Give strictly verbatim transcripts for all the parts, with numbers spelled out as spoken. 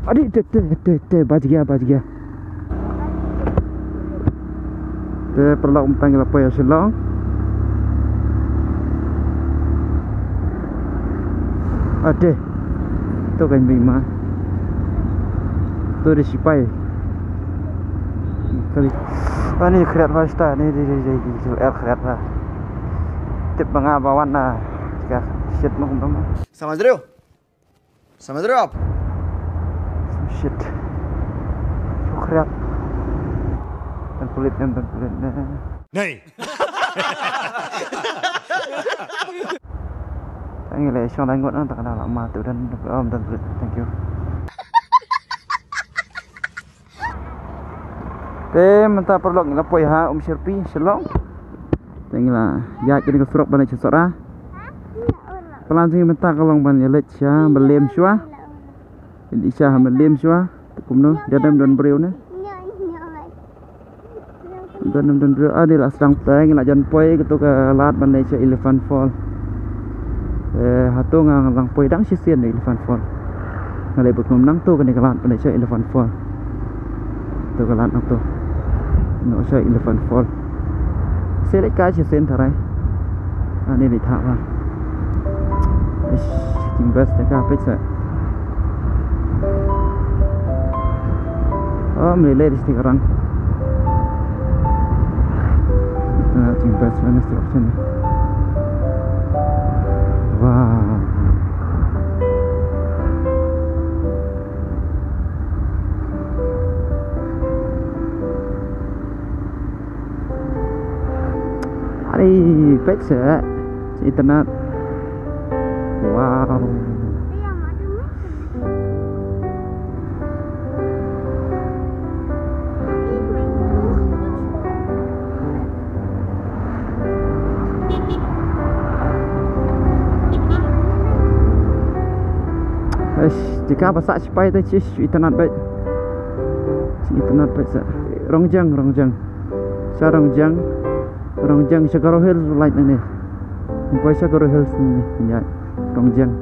Adi, te, te, te, te, bach gaya, bach gaya. Te paralok, mynta ngi la poi ha Shillong. Ade. To kan bima. To dei sipai. Kali. Ani khriat ba sta, ni di di di di di er khriat ba. Tip ba nga ba wan na. Ka shit mo kumno. Sama jreu. Sama jreu. Shit. Khriat. Dan pelit, dan pelit. Nei. Tang ïa leh shong dang ngot nang tak kena lak ma tu dan, um, dan pelit. Thank you. Te mynta paralok ngi la poi ha Umshyrpi, Shillong. Te ngi la ïaid kane ka surok ban leit sha Sohra. Plan jong ngi mynta ka long ban ïa leit sha Mylliem shuwa. Leit sha Mylliem shuwa. Te kumno, dei dem don briew ne. Don dem don briew. Ah, dei la sdang te ngi la jan poi kato ka lad ban leit sha Elephant Fall. Eh, hato nga nang poi dang shisien Elephant Fall. Nga leh bad ngam nang to kane ka lad ban leit sha Elephant Fall. To ka lad nang to. Noh sha Elephant Fall. Sa leit kai shisien tharai. Ani leit ha ba. Ish, jingbas jaka peit sa. Oh, mlei lei di stik orang. Ah, jingbas mana stik option ni. Wow. Hari pet se internet. Wow. Eish, jaka ba sah sipai te, shish, internet bad. Internet bad sah. Rongjeng, Rongjeng. Sha Rongjeng. Rongjeng sha Garo Hills, right nangne. Poi sha Garo Hills nangne, ïa. Rongjeng.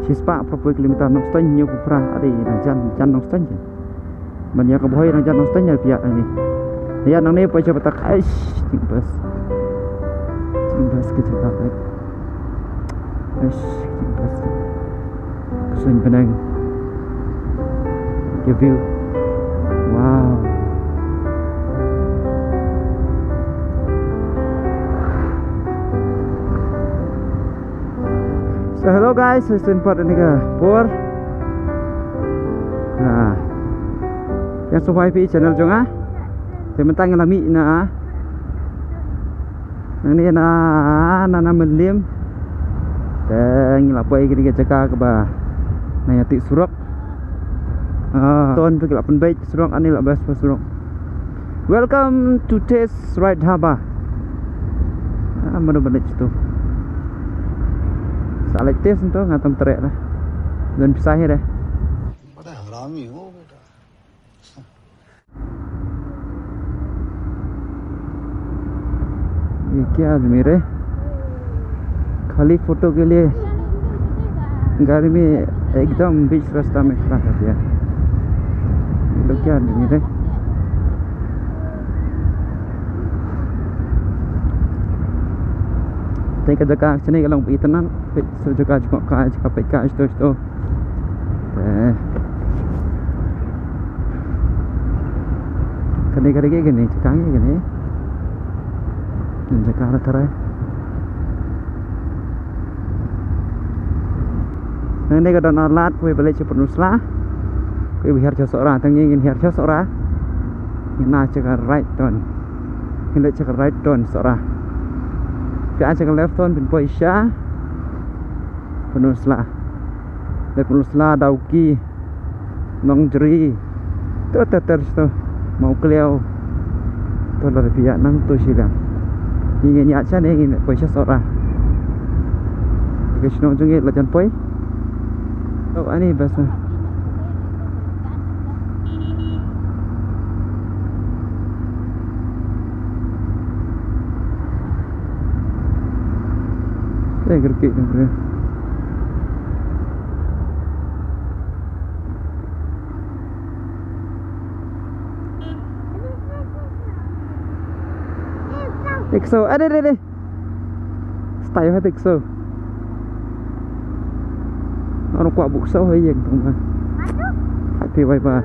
Shispah phraphew kilometer, Nongstoiñ hynñiewphew phra, ade, na jan, jan Nongstoiñ. Ban ïa ka bhoi nang jan Nongstoiñ ïa phi ïa nangne. Ïa nangne poi sha batak. Aish, jingbas. Jingbas ka jaka. Aish, jingbas. Ka suiñ bneng. Ka view. Wow. So hello guys, sa shisien pat kane ka por. Ah. Ïa sngewbha ïa phi channel jong nga. Te mynta ngi la mih na, nangne na, na, na Mylliem. Te ngi la poi kane ka jaka kaba na ïa tih surok. Ah, ton phi ki la pynbeit surok, ani la best pa surok. Welcome to Taste Right Dhaba. Ah, mano ban leit tu. Sa leit test tu, nga tam treh dah. Don pisa hi deh. Bada harami ho beta. ये क्या आदमी रे, खाली फोटो के लिए गाड़ी में एकदम बीच रास्ता में खड़ा कर दिया। ये लोग क्या आदमी रे। Te ka jaka shane ka long ba itynnad, peit sha jaka jngoh ka, jaka peit ka, shto shto. Eh. Kane, kane, kane, kane, jaka ngi kane. Jaka la tharai. Nangne ka don ar lad, kawei ba leit sha Pynursla. Kawei ba hiar sha Sohra, tang ngi ngin hiar sha Sohra. Ngin na sha ka right turn. Ngin leit sha ka right turn Sohra. Phi ai sha ka left turn phin poi sha Pynursla. Dei Pynursla, Dawki, Nongjri. To ter ter to. Mawkliaw. To la phi ïa nang to shiliang. Ngi ngin ïa shane ngin poi sha Sohra. Ka shnong jong ngi la jan poi. To ani basa. Eh, gerkik tu, bro. Te ksew, ade, ade, ade. Stai ha te ksew. Ong kwah buh ksew ha ïing tang ba. Happy bye bye.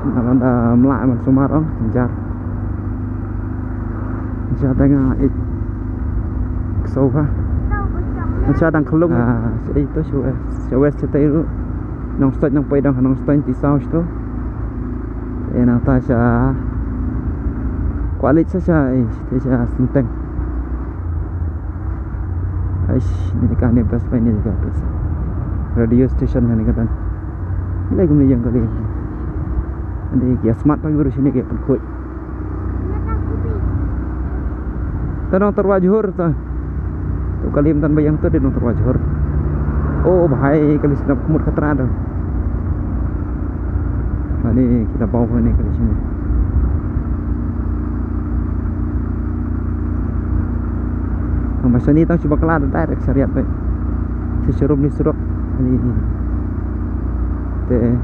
Nga la da mlah man sumar ong, jar. Jar da nga ik ksew ha. Nga sha dang khlung. Ah, sha ito sha west, sha west sha tai ruh. Nongstoiñ nang poi dang ha Nongstoiñ ti saw shto. Eh, nangta sha kwah leit sha sha, eh, sha sha Synteng. Aish, ni ka ne best bai ni ka best. Radio station ni ka dan. Lei kumne ïeng kali. Ani ki smart pa guru sini ki pynkhuid. Te nong tyrwa jhur te. Tu kali mynta ba ïeng tu dei nong tyrwa jhur. Oh, bhai, kali sini khmut khatra tu. Ani kita bau ni kali sini. Nang ba sini tang shu bakla direct sha riat beit. Sha showroom ni surok. Ani. Te.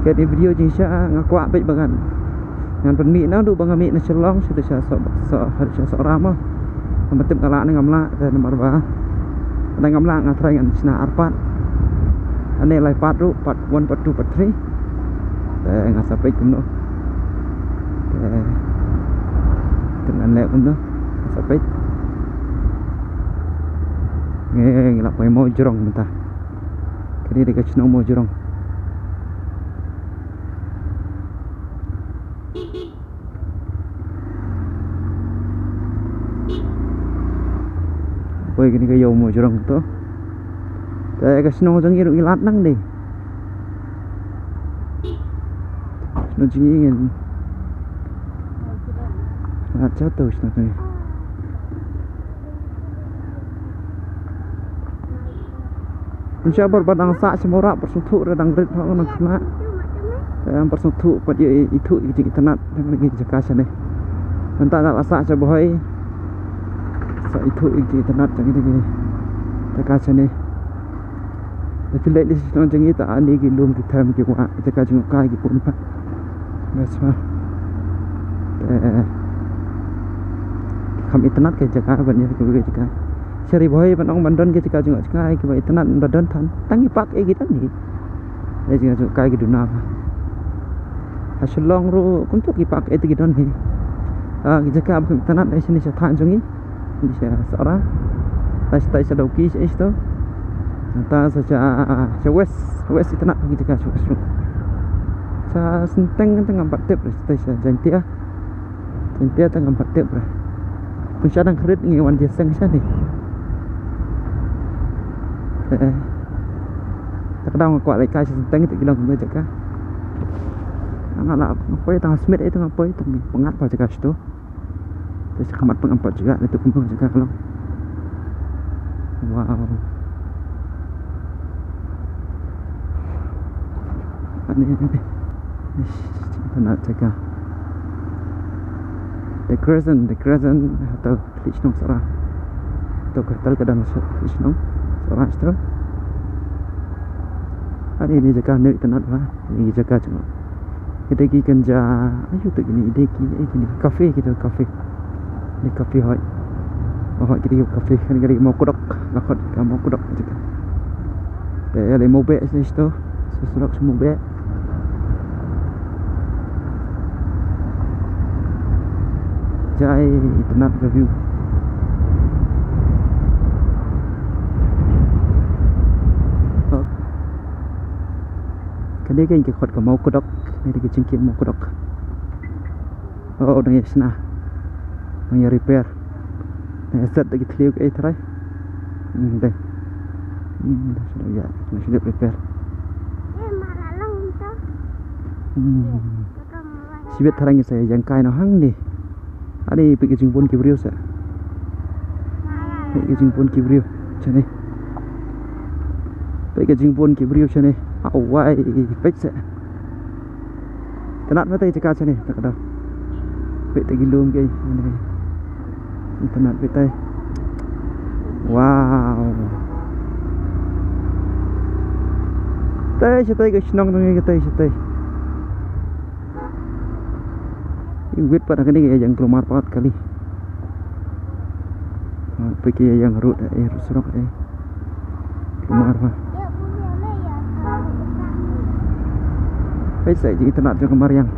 Kane video jingshisha nga kwah beit ba ngan, ngan pynmih naduh ba nga mih na Shillong, sha sha Soh, Soh, sha Sohra mo. Namar tip nga lah ne ngam lah, te namar ba lada ngam lah nga try ngan shna ar part. Ane lai part ruh, part one, part two, part three. Te nga sa peit kumno. Te tip ngan leh kumno, nga sa peit. Ngi, ngi lah poi Mawjrong mynta. Kane dei ka shnong Mawjrong. Poi kane ka ïew Mawjrong to. Te ka shnong jong ngi ruh ngi lad nang dei. Shnong jong ngi ngin lad sha to shnong jong ngi. Ym shah bor ba dang sah sha Mawrah, pat sngewthuh re dang rit hok nang khynnah. Te ym pat sngewthuh pat ïa ithuh ïa ki jingitynnat jong ngi ki jaka shane. Mynta da la sah sha Bhoi. Sa ithuh ïa ki jingitynnat jong ngi ki jaka shane. Te phi leit sha shnong jong ngi ta ani ki lum ki them ki wah ki jaka jngohkai ki pun pat. Bes ma. Te kham itynnat ki jaka ban ïa ki jaka. Sha Ri Bhoi ban ong ban don ki jaka jngohkai kiba itynnat ba don than. Tang i park ei ki don hi. Ei jaka jngohkai ki duna ba. Ha Shillong ruh kumta ki park ei te ki don hi. Ah, ki jaka ba kham itynnat ei shane sha thaiñ jong ngi. Ni sha Sohra. Ta sha, ta sha Dawki sha east to. Ta sha, sha, sha west, west itynnat ki jaka sha west. Sha Synteng te ngam pat tip, ta sha Jaintia. Jaintia te ngam pat tip re. Pun sha dang khrit ngi wan jingïaseng shane. Eh. Ta ka daw nga kwah leit kai sha Synteng te ki long kumne jaka. Nga la, nga poi tang ha Smit ei te nga poi tang ngi pyngat pa jaka shito. Te sha khmat pang empat jaka, na tu kumno jaka ka long. Wow. Ani, ani. Ish, itynnat jaka. The Crescent, The Crescent Hotel, Khyllippull Shnong Sohra. To ka hotel ka dang Khyllippull Shnong Sohra shito. Ani ni jaka ne itynnat ba. Ni jaka jngoh. Kita ki kynja, ayu tu kini, ide ki, eh, kini cafe kita cafe. Ni cafe hoi. Oh, hoi kita cafe, kan kita mau kudok, lakot ka mau kudok jaka. Te ya le mau be sini situ, sesuatu mau be. Jai, itynnat ka view. Oh. Kane ka ïing ki khot ka Mawkdok, kane ka jingkieng Mawkdok. Oh, dang ïa shna. Dang ïa repair. Dang ïa set da ki thliew kaei trai. Hmm, dei. Hmm, dang shu ïa, dang shu repair. Hmm. Shibit tharang ïa sa ïa jangkai noh hangne. Ani peit ka jingbun ki briew sa. Peit ka jingbun ki briew shane. Peit ka jingbun ki briew shane. Awai, peit sa. Itynnat peit jaka shane, ta ka daw. Peit te ki lum ki. Itynnat peit te. Wow. Te shatai ka shnong tang ka tai shatai. Wit pat ha kane ka ïa jong kulmar pat kali. Ah, peit ka ïa jong rud, eh, rud surok, eh. Kulmar pat. Peit sa jingïatynnad jong ka mariang.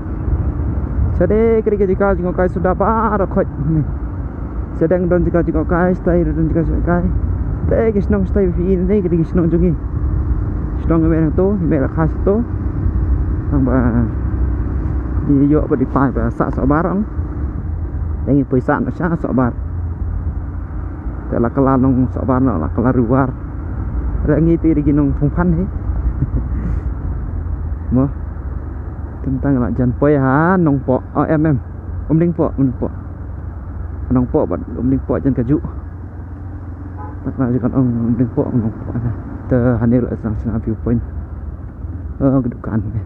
Shadei ka dei ka jaka jngohkai suda baroh khoit ne. Shadei don jaka jngohkai, shatai don jaka jngohkai. Te ka shnong shatai phi i ne ka dei ka shnong jong ngi. Shnong ngi meh nangto, ngi meh la kha shato. Tang ba ngi ïoh ba dei pai ba sah Sohbar ong. Te ngi poi sah noh sha Sohbar. Te la kylla nong Sohbar noh la kylla Ri War. Re ngi te dei ki nong Phungphan hi. Mo. Te mynta ngi la jan poi ha Nongpoh. Oh, em, em. Umdingpoh, Umdingpoh. Nongpoh bad Umdingpoh jan kajuh. Te ka jaka ong Umdingpoh, Nongpoh na. Te hangne la sdang shna viewpoint. Oh, ka dukan ne.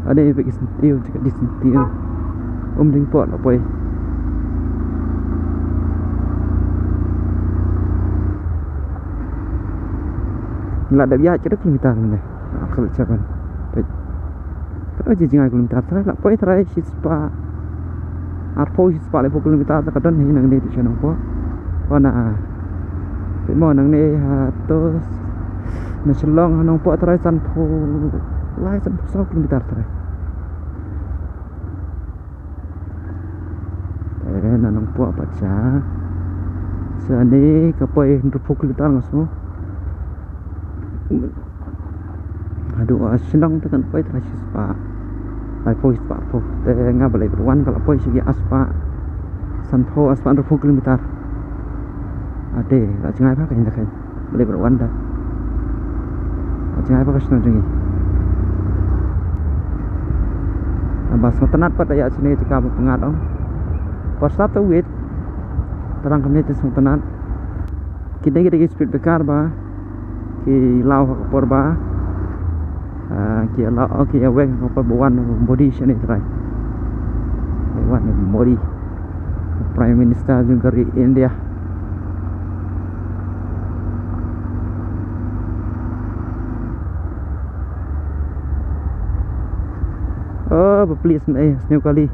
Ade peit ki syntiew, jaka dei syntiew. Umdingpoh la poi. La dep ïaid ka kilometer ne. Ah, ka la chaban. Peit. Ka dei jngai kilometer trai la poi trai shispah. Arphew shispah laiphew kilometer ta ka don hi nangne tu sha Nongpoh. Wana. Peit mo nangne ha to na Shillong ha Nongpoh trai sanphew lai sanphew saw kilometer trai. Eh, na Nongpoh pat sha. Sa ne ka poi hynriewphew kilometer nga sngew. Haduh, ah, shnong te kan poi trai shispah. Laiphew shispah phew. Te nga balei bad wan ka la poi sha ki arspah. Sanphew arspah hynriewphew kilometer. Ade, la jngai pha ka hin da ka hin. Balei bad wan da. La jngai pha ka shnong jong ngi. Naba sngewtynnat pat da ïa shane jaka ba pyngngad ong. Por sap ta wit. Tang kumne te sngewtynnat. Kine ki dei ki speed breaker ba ki law ha ka por ba, ah, ki law, oh, ki weng ha ka por ba wan Modi shane trai. Wan Modi, Prime Minister jong ka ri India. Oh, ba pli sngewbha, eh, sniew kali.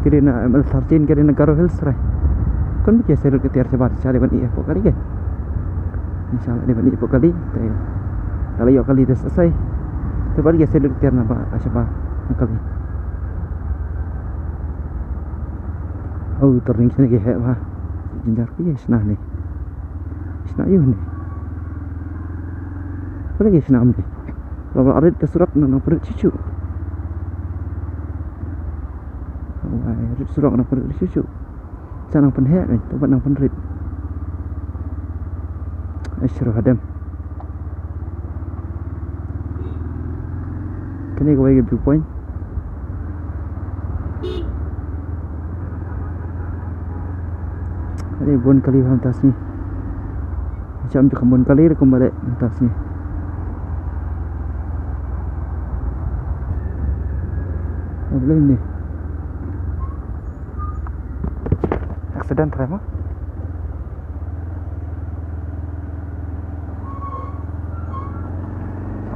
Ki dei na M L thirteen, ki dei na Garo Hills trai. Kan ba ki ïa seh lut ka tiar shabar sha dei ban ïeh hapoh kali ke. Inshallah dei ban ïeh hapoh kali. Te ta la ïoh kali te sa sei. Te ba ki ïa seh lut ka tiar na ba shabar na kali. Oh, turning sini ki heh ba. Jinjar ki ïa shna ni. Shna ïuh ni. Ba ki ïa shna am ni. La ba la rit ka surok na nang pynrit shuh shuh. Wai, rit surok nang pynrit shuh shuh. Sa nang pynheh, eh, to ba nang pynrit. Eh, shuh hadem. Kane kawei ka viewpoint. Kane bun kali ha mynta sngi. Jam tu ka bun kali ruh kumba leh mynta sngi. Oh, leh ni. Accident trai mo.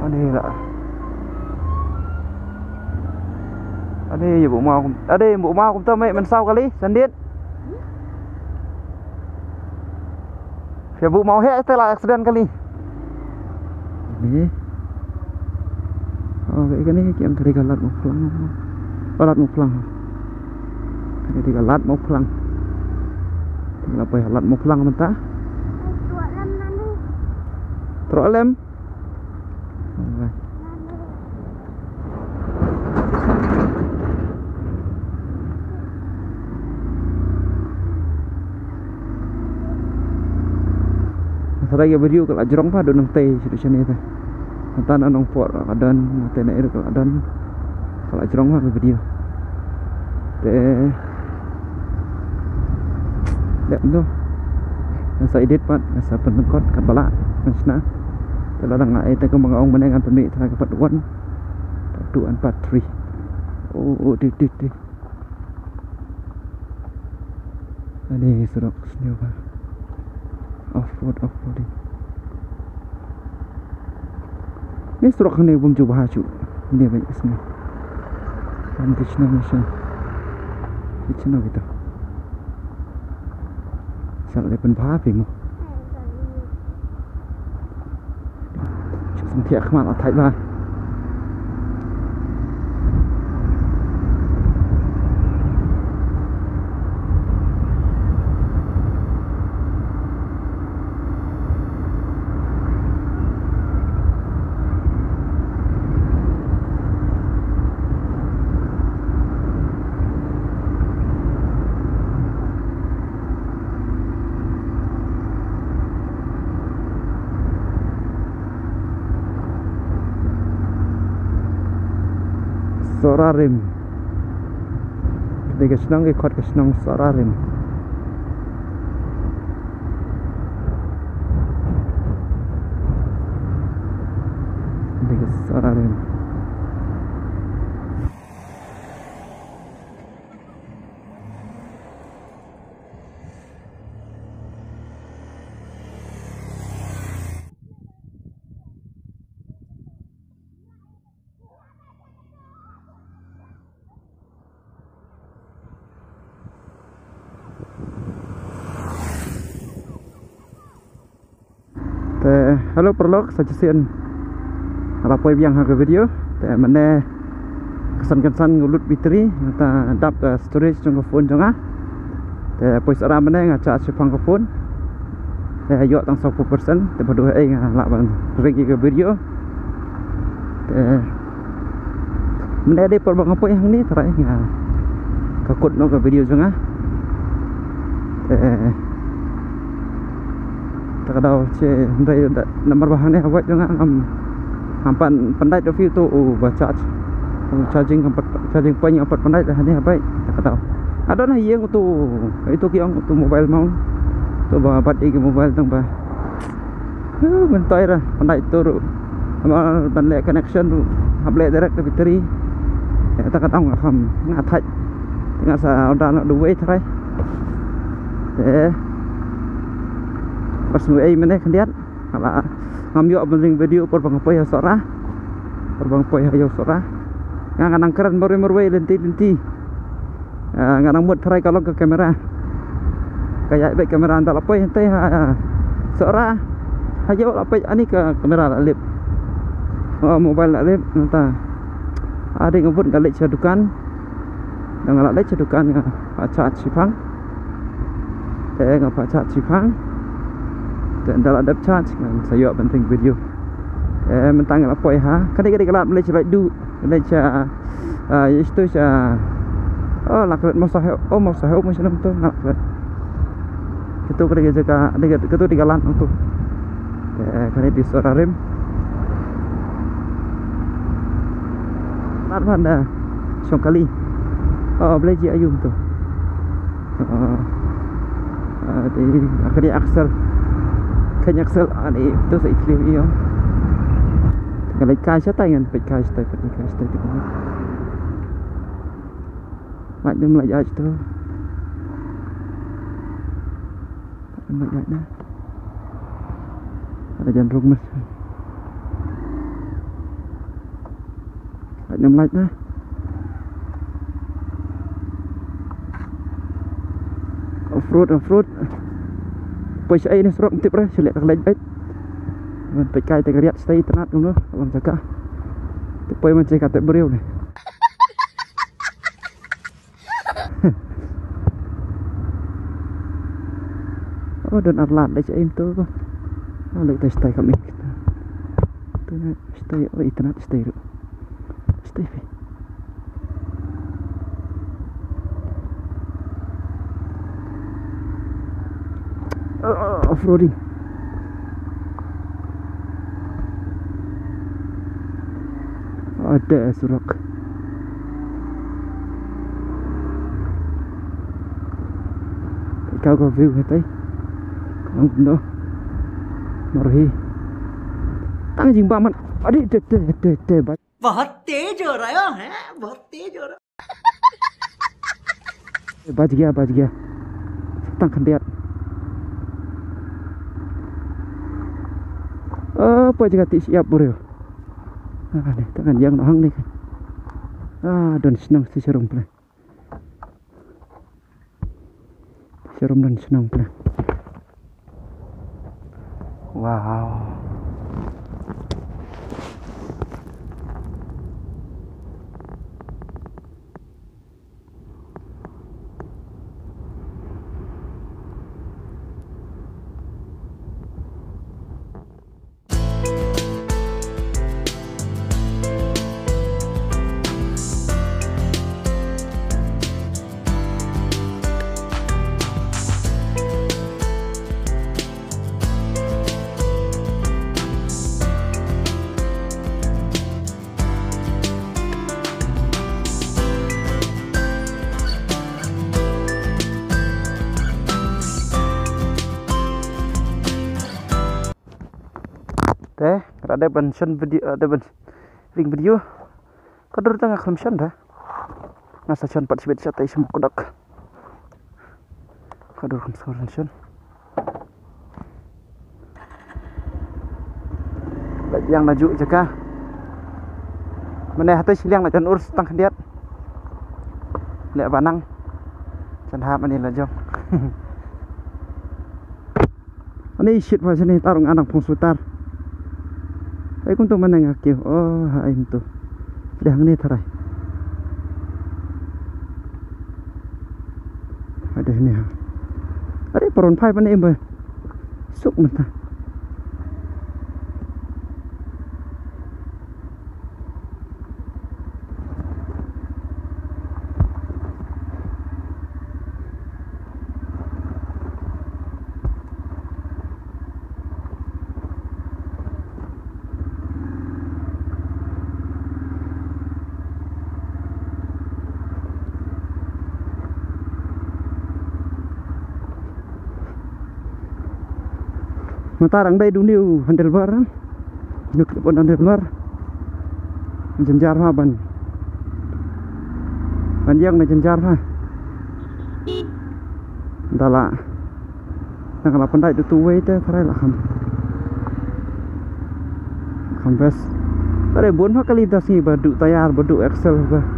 Ani la. Ani ïa bu maw. Ade bu maw kumta mei mynsaw kali sandit. Ïa bu maw heh te la accident kali. Ni. Oh, kane ki ang kari ka Lad Mawphlang. Oh, Lad Mawphlang. Kane ka Lad Mawphlang. Nga la poi Lad Mawphlang mynta. Troh lem. Alright. Sa da ïa video ka la jrong pa dei nangtei sha dei shane te. Mynta na Nongpoh ka don, mynta na Ri ka la don. Ka la jrong pa ka video. Te dep no. Nga sa edit pat, nga sa pynlengkot kat ba lah, ngan shna. Te lada nga ai te kumba nga ong mynne ngan pynmih tang ka part one, part two and part three. Oh, oh, dei, dei, dei. Ani surok sniew ba. Off road, off roading. Ni surok hangne bym ju bha shuh. Ni ba isni. Kan di shnong ni shnong. Di shnong kita. Sal le pun bha pi mo. Sum thiak khmat athai ba. Sohra Rim. Kane ka shnong, ki khot ka shnong Sohra Rim. Kane ka Sohra Rim. Te, hello paralok, sa shisien nga la poi biang ha ka video. Te mynne kynsan kynsan nga lut battery, nga ta dap ka storage jong ka phone jong nga. Te poi Sohra mynne nga charge shaphang ka phone. Te ïoh tang sawphew percent, te bad haei nga lah ban ring ïa ka video. Te mynne dei por ba nga poi hangne trai nga ka kut noh ka video jong nga. Te te ka dei shi hynrei namar ba hangne ha wait jong nga ngam ngam pat pyndait da phi uto u ba charge. U charging ngam pat, charging point ngam pat pyndait da hangne ha wait. Te ka dei. Adon ha ïing uto, ito ki ong uto mobile mount. Uto ba bat ïa ki mobile tang ba Huh, mynta ira pyndait to ruh. Namar ban leh connection ruh hap leh direct da battery. Te kata ka dang nga kham nga thait. Te nga sa order noh da uwei trai. Te pas uwei mynne khyndiat. Ngam ïoh ban ring video por ba nga poi ha Sohra. Por ba nga poi ha ïew Sohra. Nga nga nang kren marwei marwei lynti lynti. Ah, nga nang mut trai ka long ka kamera. Ka ïaid beit kamera, ynda la poi hangtei ha Sohra ha ïew la peit ani ka kamera la lip. Oh, mobile la lip nangta. Ade nga bud nga leit sha dukan. Ynda nga la leit sha dukan nga pat charge shiphang. Te nga pat charge shiphang. Te ynda la dep charge ngan sa ïoh ban ring video. Te mynta nga la poi ha kane ka dei ka lad Malaysia lait du. Leit sha, ah, ïa ito sha, oh, la klet Mawshynrut, oh, Mawshynrut, Mawshynrut to, nga la klet. Kito ka dei ka jaka, dei ka, kito dei ka lad nangto. Eh, kane dei Sohra Rim. Lad ban da shong kali. Oh, Blei ji aïu to. Ah, ah, te, ah, kane axle. Kane axle, ah, ne, to sa i tliw ïa. Nga leit kai shatai ngan peit kai shatai, peit kai shatai te. Lait nym lait ïaid to. Lait nym lait ïaid na. Ada jan rung mas. Lait nym lait na. Off road, off road. Poi shaei ne surok tip re, shu leh ka leit beit. Man peit kai te ka riat shatai itynnad kumno, ka long jaka. Te poi man jaka te briew ne. Oh, don ar lad leit shaei to. Ah, leit te shatai kam i. To na shatai, oh, itynnad shatai ruh. Stay fit. Uh, off-roading. Ada surok. Kau ka view katai. Kau no. Marhi. Tang jing baman. Adi te te te te. बहुत तेज हो रहा है, बहुत तेज हो रहा है। Bach gya, bach gya. Tang khyndiat. Oh, poi jaka ti siap bro. Ah, dei, ta kan ïeng noh hangne. Ah, don shnong shi sharum pule. Sharum don shnong pule. Wow. Te, nga la dep ban shon video, eh, dep ban ring video. Ka dur te nga khlem shon te. Nga sa shon pat shibit shatei sha Mawkdok. Ka dur khlem shon. La ïeng na ju jaka. Mynne hata shiliang la jan ur tang khyndiat. Leh ba nang. Jan hap mynne la jong. Ani shit pha shane tarung anang phong sutar. Ai kum tu mynne nga kiew. Oh, ha ai kum tu. Deh hangne tharai. Deh ne ha. Are paron phai pane em ba. Suk mynta. Mynta dang dei duni u handlebar. Nuk pun handlebar. Jynjar ma ban. Ban ïeng na jynjar ma. Dala. Nang la pyndait tu tu wei te tharai la kham. Kham bes. Tare bun ma kali das ngi ba du tayar ba du axle ba.